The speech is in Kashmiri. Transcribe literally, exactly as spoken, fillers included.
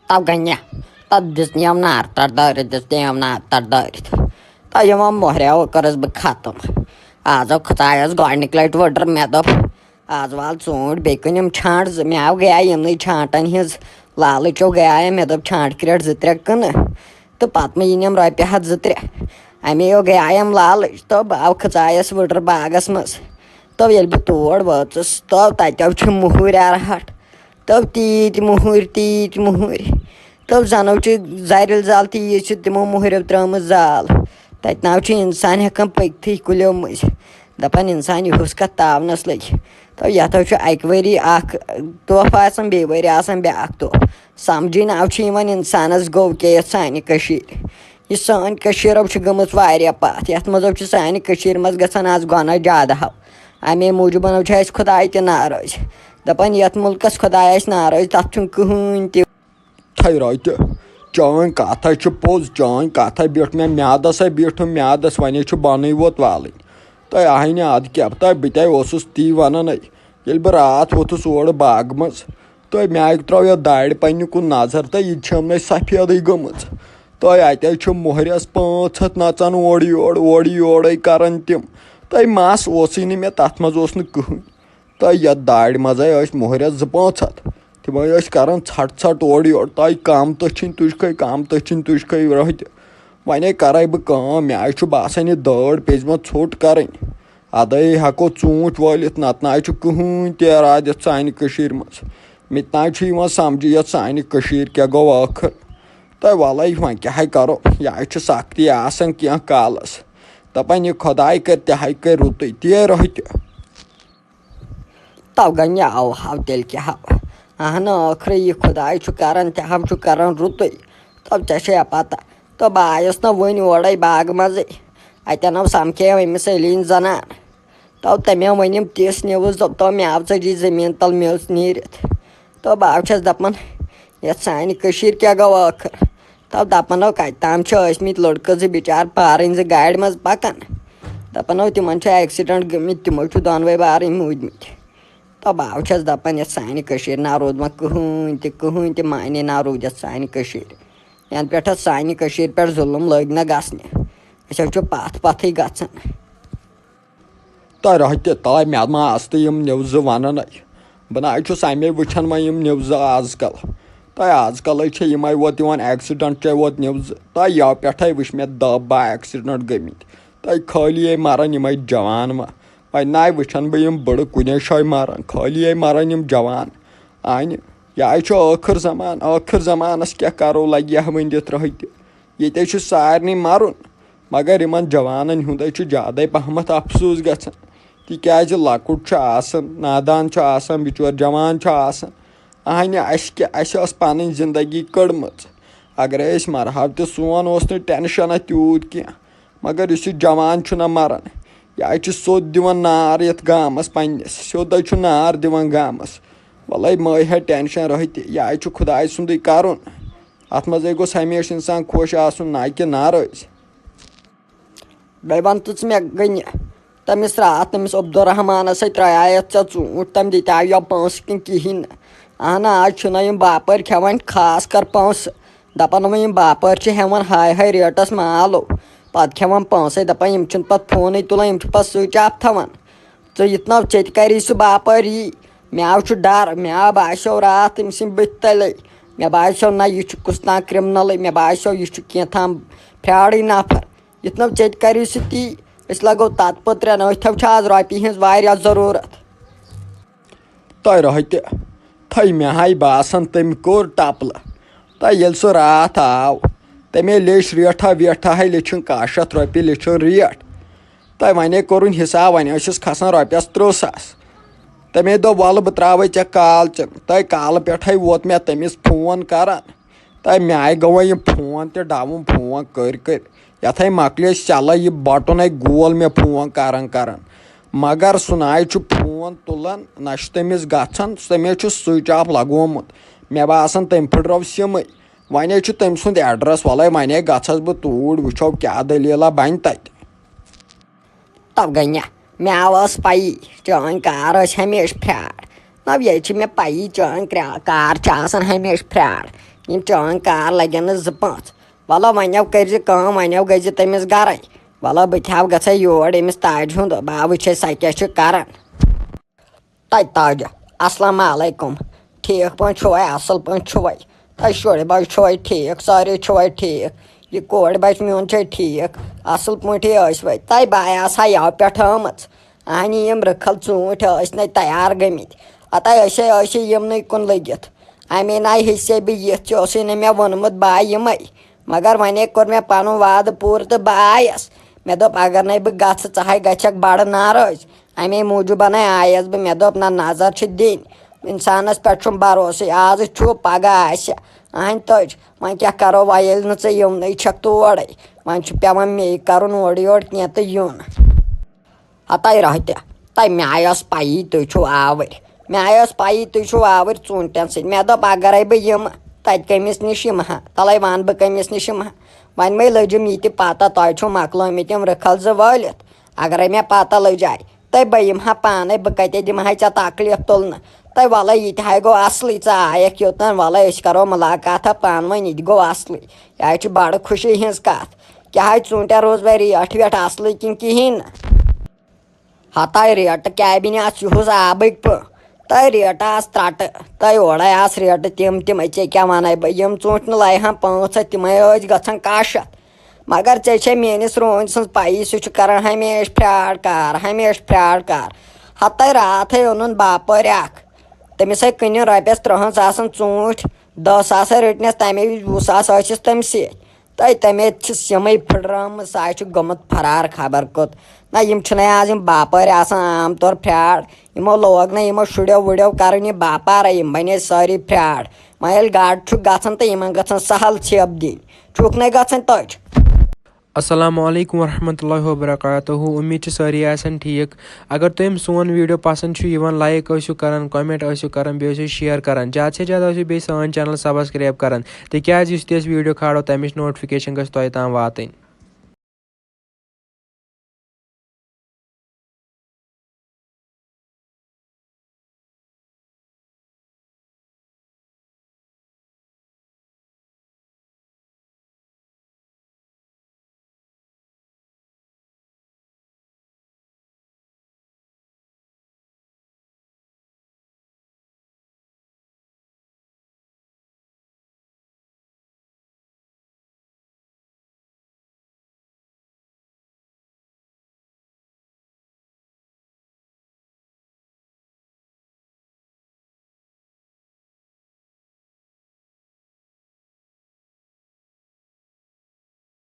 تَو گٔے نہ، تَتھ دِژ نِیَم نار تَتھ دٲرِتھ، دِژ نِیَم نار تَتھ دٲرِتھ۔ تہٕ یِمو مۄہریو کٔرٕس بہٕ ختم۔ آز آو خۄدایَس گۄڈٕنِکۍ لَٹہِ ؤڈٕر، مےٚ دوٚپ، آز وال ژوٗنٛٹھۍ بیٚیہِ کٕنِم چھانٛٹ زٕ۔ مےٚ آو گٔیے یِمنٕے چھانٛٹَن ہِنٛز لالٕچ، گٔیے مےٚ دوٚپ چھانٛٹ کرٛیٹ زٕ ترٛےٚ کٕنہٕ تہٕ پَتہٕ مہٕ یِنِم رۄپیہِ ہَتھ زٕ ترٛےٚ۔ اَمے یو گٔیے یِم لالٕچ، تہٕ بہٕ آو کھژایَس ؤڈٕر باغَس منٛز۔ تہٕ ییٚلہِ بہٕ تور وٲژٕس، تہٕ تَتہِ چھِ مُہٕرۍ اَرہَٹھ۔ تہٕ تیٖتۍ مُہٕرۍ، تیٖتۍ مُہٕرۍ۔ تہٕ زَنو چھِ زَرِل زال تیٖژ چھِ تِمو مُہٕرٮ۪و ترٛٲومٕژ زال۔ تَتہِ نہ چھُ اِنسان ہٮ۪کان پٔکۍتھٕے کُلیو مٔنٛزۍ۔ دَپان اِنسان یِہُس کَتھ تاونَس لٔگۍ۔ تہٕ یَتھ حظ چھُ اَکہِ ؤری اَکھ تحفہٕ آسان، بیٚیہِ ؤری آسان بیٛاکھ تحفہٕ۔ سَمجھٕے نہ چھُ یِوان اِنسانَس گوٚو کیٛاہ یَتھ سانہِ کٔشیٖرِ۔ یہِ سٲنۍ کٔشیٖر حظ چھِ گٔمٕژ واریاہ پَتھ۔ یَتھ منٛز حظ چھِ سانہِ کٔشیٖرِ منٛز گژھان آز گۄناہ زیادٕ ہَو۔ اَمے موٗجوٗبَن حظ چھُ اَسہِ خۄداے تہِ ناراض۔ دَپان یَتھ مُلکَس خۄداے آسہِ ناراض، تَتھ چھُنہٕ کٕہٕنۍ تہِ۔ تھَے رۄتہِ، چٲنۍ کَتھ ہَے چھِ پوٚز، چٲنۍ کَتھ ہَے بیٖٹھ مےٚ میٛادَس ہَے بیٖٹھٕم میٛادَس، وۄنۍ ہَے چھُ بۄنٕے ووت والٕنۍ۔ تہٕ اَہَنہِ اَدٕ کیٛاہ، تہٕ بہٕ تہِ اوسُس تی وَنان ہے، ییٚلہِ بہٕ راتھ ووٚتھُس اورٕ باغہٕ منٛز، تہٕ مےٚ ترٛٲو یَتھ دارِ پنٛنہِ کُن نظر، تہٕ یہِ تہِ چھِ یِمنٕے سفیدٕے گٔمٕژ۔ تہٕ اَتہِ حظ چھِ مۄہرٮ۪س پانٛژھ ہَتھ نَژان اورٕ یورٕ، اورٕ یورَے کَران تِم۔ تہٕ مَس اوسُے نہٕ مےٚ، تَتھ منٛز اوس نہٕ کٕہٕنۍ۔ تہٕ یَتھ دارِ منٛزَے ٲسۍ مۄہرٮ۪س زٕ پانٛژھ ہَتھ۔ تِم حظ ٲسۍ کَران ژھَٹھ ژھَٹھ اورٕ یورٕ، تۄہہِ کَم تٔچھِنۍ تُجکھَے، کَم تٔچھِنۍ تُجکھَے رۄہہِ تہِ۔ وۄنۍ ہے کَرَے بہٕ کٲم، مےٚ حظ چھُ باسان یہِ دٲر پیٚژمٕژ ژھوٚٹ کَرٕنۍ۔ اَدَے ہٮ۪کو ژوٗنٛٹھۍ وٲلِتھ، نَتہٕ نہ حظ چھُ کٕہٕنۍ تہِ اِرادٕ یَتھ سانہِ کٔشیٖرِ منٛز۔ مےٚ تہِ نہ حظ چھُ یِوان سَمجھٕے یَتھ سانہِ کٔشیٖرِ کیٛاہ گوٚو ٲخٕر۔ تہٕ وَلَے وۄنۍ کیٛاہ ہے کَرو، یہِ حظ چھِ سَختی آسان کینٛہہ کالَس۔ دَپان یہِ خۄداے کَرِ تہِ ہَے کَرِ رُتُے، تے رۄہہِ تہِ۔ تَو گٔے یہِ اَوہاو تیٚلہِ کیٛاہ ہاو۔ اَہنہٕ ٲخرٕ یہِ خۄداے چھُ کَران تہِ ہاو چھُ کَران رُتُے۔ تَو ژےٚ چھےٚ پَتہ۔ تہٕ بہٕ آیَس نہ وٕنۍ اورَے باغہٕ منٛزٕے۔ اَتٮ۪ن آو سَمکھیو أمِس علی یِن زَنان۔ تو تٔمۍ ؤنِم تِژھ نِوٕز، دوٚپ تو مےٚ آو ژٔجی زٔمیٖن تَل میٚژ نیٖرِتھ۔ تو بہٕ آو چھَس دَپان، یَتھ سانہِ کٔشیٖرِ کیٛاہ گوٚو ٲخٕر؟ تو دَپان ہو کَتہِ تام چھِ ٲسۍ مٕتۍ لٔڑکہٕ زٕ بِچار پارٕنۍ زٕ گاڑِ منٛز پَکان۔ دَپان ہو تِمَن چھُ accident گٔمٕتۍ، تِمو چھُ دۄنوَے بارٕنۍ موٗدمٕتۍ۔ تو بہٕ آو چھَس دَپان، یَتھ سانہِ کٔشیٖرِ نہ روٗد وۄنۍ کٕہٕنۍ تہِ، کٕہٕنۍ تہِ معنی نہ روٗد یَتھ سانہِ کٔشیٖرِ۔ یَنہٕ پٮ۪ٹھ اَتھ سانہِ کٔشیٖرِ پٮ۪ٹھ ظُلُم لٔگۍ نہ گژھنہِ، أسۍ حظ چھِ پَتھ پَتھٕے گژھان۔ تۄہہِ رۄہہِ تہِ تۄہہِ مےٚ ما آستہٕ یِم نِوزٕ وَنان ہے؟ بہٕ نہ حظ چھُس اَمے وٕچھان وۄنۍ یِم نِوزٕ آز کَل۔ تۄہہِ آز کَلٕے چھِ یِمَے ووت یِوان accident چے ووت نِوزٕ۔ تۄہہِ یَوٕ پٮ۪ٹھَے وٕچھ مےٚ دَہ باہ accident گٔمٕتۍ۔ تۄہہِ خٲلی ہے مَران یِمَے جوان ما۔ وۄنۍ نہ وٕچھان بہٕ یِم بٕڑٕ کُنے شایہِ مَران، خٲلی ہے مَران یِم جوان۔ اَنہِ یہِ حظ چھُ ٲخٕر زمان، ٲخٕر زمانَس کیٛاہ کَرو، لَگہِ ہا وۄنۍ دِتھ رۄہہِ تہِ۔ ییٚتہِ حظ چھُ سارنٕے مَرُن۔ مگر یِمَن جوانَن ہُنٛد حظ چھُ زیادَے پَہمَتھ اَفسوٗس گژھان، تِکیٛازِ لۄکُٹ چھُ آسان، نادان چھُ آسان، بِچور جوان چھُ آسان۔ اَہنہِ اَسہِ کیٛاہ، اَسہِ ٲس پَنٕنۍ زِندگی کٔڑمٕژ۔ اگرے أسۍ مَرہاو تہِ سون اوس نہٕ tension اَتھ تیوٗت کینٛہہ، مگر یُس یہِ جوان چھُنہ مَران، یہِ حظ چھُ سیوٚد دِوان نار یَتھ گامَس پنٛنِس، سیوٚد حظ چھُ نار دِوان گامَس۔ وَلَے مہٕ ہے tension رۄہہِ تہِ، یہِ حظ چھُ خۄداے سُنٛدُے کَرُن۔ اَتھ منٛزَے گوٚژھ ہمیشہِ اِنسان خۄش آسُن، نہ کہِ ناراض۔ بیٚیہِ وَن تہٕ ژٕ مےٚ گٔنہِ، تٔمِس راتھ تٔمِس عبدالرحمانَس سۭتۍ ترٛایایَتھ ژےٚ ژوٗنٛٹھۍ، تٔمۍ دِتیٛاو یَو پونٛسہٕ کِنہٕ کِہیٖنۍ نہٕ؟ اَہَن آز چھِنہ یِم باپٲرۍ کھٮ۪وان خاص کر پونٛسہٕ۔ دَپان وۄنۍ یِم باپٲرۍ چھِ ہٮ۪وان ہاے ہاے ریٹَس مال، پَتہٕ کھٮ۪وان پونٛسَے، دَپان یِم چھِنہٕ پَتہٕ فونٕے تُلان، یِم چھِ پَتہٕ switch off تھاوان۔ ژٕ یِتھ نہ ژےٚ تہِ کَری سُہ باپٲرۍ یی۔ مےٚ آو چھُ ڈَر، مےٚ آو باسیو راتھ تٔمۍ سٕنٛدِ بٕتھِ تَلے۔ مےٚ باسیو نہ یہِ چھُ کُس تام criminalٕے، مےٚ باسیو یہِ چھُ کینٛہہ تام fraudٕے نفر۔ یُتھ نہٕ ژےٚ تہِ کَری سُہ تی، أسۍ لَگو تَتھ پٔترٮ۪ن، أتھۍ چھِ آز رۄپیہِ ہِنٛز واریاہ ضروٗرت۔ تۄہہِ رۄہہِ تہِ، تھٔے مےٚ ہاے باسان تٔمۍ کوٚر ٹَپلہٕ۔ تہٕ ییٚلہِ سُہ راتھ آو، تٔمۍ لیٚچھ ریٹھا ویٹھا ہاے لیٚچھِن کاہ شیٚتھ رۄپیہِ لیٚچھِن ریٹ۔ تہٕ وۄنۍ کوٚرُن حِساب، وۄنۍ ٲسِس کھسان رۄپیَس تٕرٛہ ساس۔ تٔمۍ دوٚپ، وَلہٕ بہٕ ترٛاوَے ژےٚ کال چَن۔ تہٕ کالہٕ پٮ۪ٹھَے ووت مےٚ تٔمِس فون کَران۔ تہٕ مےٚ آیہِ گوٚو وۄنۍ یہِ فون تہِ ڈاوُن، فون کٔرۍ کٔرۍ۔ یَتھ ہے مۄکلے سیلہٕ، یہِ بَٹُن ہے گول مےٚ فون کَران کَران۔ مگر سُہ نہ حظ چھُ فون تُلان، نہ چھُ تٔمِس گژھان، تٔمۍ حظ چھُ switch off لگومُت۔ مےٚ باسان تٔمۍ پھٕٹرٲو سِمٕے۔ وۄنۍ حظ چھُ تٔمۍ سُنٛد address، وَلَے وۄنۍ ہے گژھس بہٕ توٗرۍ، وٕچھو کیٛاہ دٔلیٖلہ بَنہِ تَتہِ۔ تَو گٔے مےٚ، مےٚ ٲس پَیی، چٲنۍ کار ٲسۍ ہمیشہِ fraud۔ نَو ییٚتہِ چھِ مےٚ پَیی، چٲنۍ کرٛا-، کار چھِ آسان ہمیشہِ fraud۔ یِم چٲنۍ کار لگن نہٕ زٕ پانٛژھ۔ وَلہٕ وۄنۍ کٔرۍ زِ کٲم، وۄنۍ گٔے زِ تٔمِس گرے۔ وَلہٕ بہٕ تہِ ہاو گژھے یور أمِس تاجہِ ہُنٛد، بہٕ ہاو وٕچھے سۄ کیٛاہ چھِ کران۔ تَتہِ تاجہِ، السلام علیکم۔ ٹھیٖک پٲٹھۍ چھُوے؟ اَصٕل پٲٹھۍ چھُوے؟ تۄہہِ شُرۍ بَچہِ چھُوے ٹھیٖک؟ سٲری چھُوے ٹھیٖک؟ یہِ کورِ بَچہِ میون چھے ٹھیٖک؟ اَصٕل پٲٹھی ٲسۍ وَے؟ تۄہہِ بہٕ آسہٕ ہا یَوٕ پٮ۪ٹھ آمٕژ۔ اَہنہِ یِم رٕکھل ژوٗنٛٹھۍ ٲسۍ نَے تیار گٔمٕتۍ۔ ہتا أسے ٲسۍ یِمنٕے کُن لٔگِتھ۔ اَمے نَے ہیٚژے بہٕ یِتھ، ژےٚ اوسُے نہٕ مےٚ ووٚنمُت بہٕ آیہِ یِمَے۔ مگر وۄنے کوٚر مےٚ پَنُن وعدٕ پوٗرٕ تہٕ بہٕ آیَس۔ مےٚ دوٚپ، اگر نَے بہٕ گژھٕ، ژٕ ہاے گژھکھ بَڑٕ ناراض۔ اَمے موٗجوٗبَنَے آیَس بہٕ۔ مےٚ دوٚپ، نہ، نظر چھِ دِنۍ۔ اِنسانَس پٮ۪ٹھ چھُم بروسٕے۔ آزٕ چھُ، پگاہ آسہِ۔ اَہَنۍ تٔج۔ وۄنۍ کیٛاہ کَرو، وۄنۍ ییٚلہِ نہٕ ژٕ یِونٕے چھَکھ تورَے، وۄنۍ چھُ پٮ۪وان مے کَرُن اورٕ یورٕ کینٛہہ تہٕ یُن۔ ہتاے رہتہِ، تۄہہِ مےٚ آیہِ ٲس پَیی تُہۍ چھِو آوٕرۍ۔ مےٚ آیہِ ٲس پَیی تُہۍ چھِو آوٕرۍ ژوٗنٛٹھٮ۪ن سۭتۍ۔ مےٚ دوٚپ، اگرَے بہٕ یِمہٕ، تَتہِ کٔمِس نِش یِمہٕ ہا؟ تَلَے وَنہٕ بہٕ کٔمِس نِش یِمہٕ ہا؟ وۄنۍ مے لٔجِم یہِ تہِ پَتہ، تۄہہِ چھُو مۄکلٲمٕتۍ یِم رٕکھل زٕ وٲلِتھ۔ اگرَے مےٚ پَتہ لٔج آے، تہٕ بہٕ یِمہٕ ہا پانَے، بہٕ کَتہِ دِمہٕ ہا ژےٚ تکلیٖف تُلنہٕ؟ تہٕ وَلَے یہِ تہِ ہاے گوٚو اَصلٕے، ژٕ آیَکھ یوٚتَن، وَلَے أسۍ کَرو مُلاقات ہا پانہٕ ؤنۍ، یہِ تہِ گوٚو اَصلٕے۔ یہِ ہاے چھِ بَڑٕ خوشی ہِنٛز کَتھ۔ کیٛاہ ہاے ژوٗنٛٹھٮ۪ن روٗز وۄنۍ ریٹھ ویٹھ اَصلٕے کِنہٕ کِہیٖنۍ نہٕ؟ ہتاے ریٹہٕ کیٛاہ بنہِ آس یُہُس آبٕکۍ پٲٹھۍ۔ تۄہہِ ریٹہٕ آس ترٛٹہٕ، تۄہہِ اورَے آس ریٹہٕ تِم تِم، ژےٚ کیٛاہ وَنَے بہٕ؟ یِم ژوٗنٛٹھۍ نہٕ لَیہِ ہَن پانٛژھ ہَتھ، تِمَے ٲسۍ گژھان کاہ شَتھ۔ مگر ژےٚ چھے میٛٲنِس رونۍ سٕنٛز پَیی، سُہ چھُ کَران ہمیشہِ فراڈ کار، ہمیشہِ فراڈ کار۔ ہتاے راتھٕے اوٚنُن باپٲرۍ اَکھ، تٔمِس ہے کٕنہِ رۄپیَس ترٛہَن ساسَن ژوٗنٛٹھۍ، دَہ ساسَے رٔٹنَس، تَمے وِزِ وُہ ساس ٲسِس تٔمۍ سۭتۍ۔ تہٕ تَمے چھِ سِمٕے پھٕٹرٲمٕژ، سُہ چھُ گوٚمُت فرار خبر کوٚت۔ نہ، یِم چھِنَے آز یِم باپٲرۍ آسان عام طور فراڈ۔ یِمو لوگ نہ یِمو شُرٮ۪و وُرٮ۪و کَرٕنۍ یہِ باپارَے، یِم بَنے سٲری فراڈ۔ وۄنۍ ییٚلہِ گاڈٕ چھُ گژھان تہٕ یِمَن گژھان سہل ژھیٚپ دِنۍ۔ چھُکھ نَے گژھان تٔج۔ السلام علیکم ورحمۃ اللہ وبرکاتہ۔ امید چھِ سٲری آسن ٹھیٖک۔ اگر تۄہہِ یِم سون ویڈیو پسند چھُ یِوان، لایک ٲسِو کران، کمنٹ ٲسِو کران، بیٚیہِ ٲسِو شیئر کران، زیادٕ سے زیادٕ ٲسِو بیٚیہِ سٲنۍ چینل سبسکرائب کران، تِکیازِ یُس تہِ أسۍ ویڈیو کھالو، تمِچ نوٹیفکیشن گژھِ تۄہہِ تام واتٕنۍ۔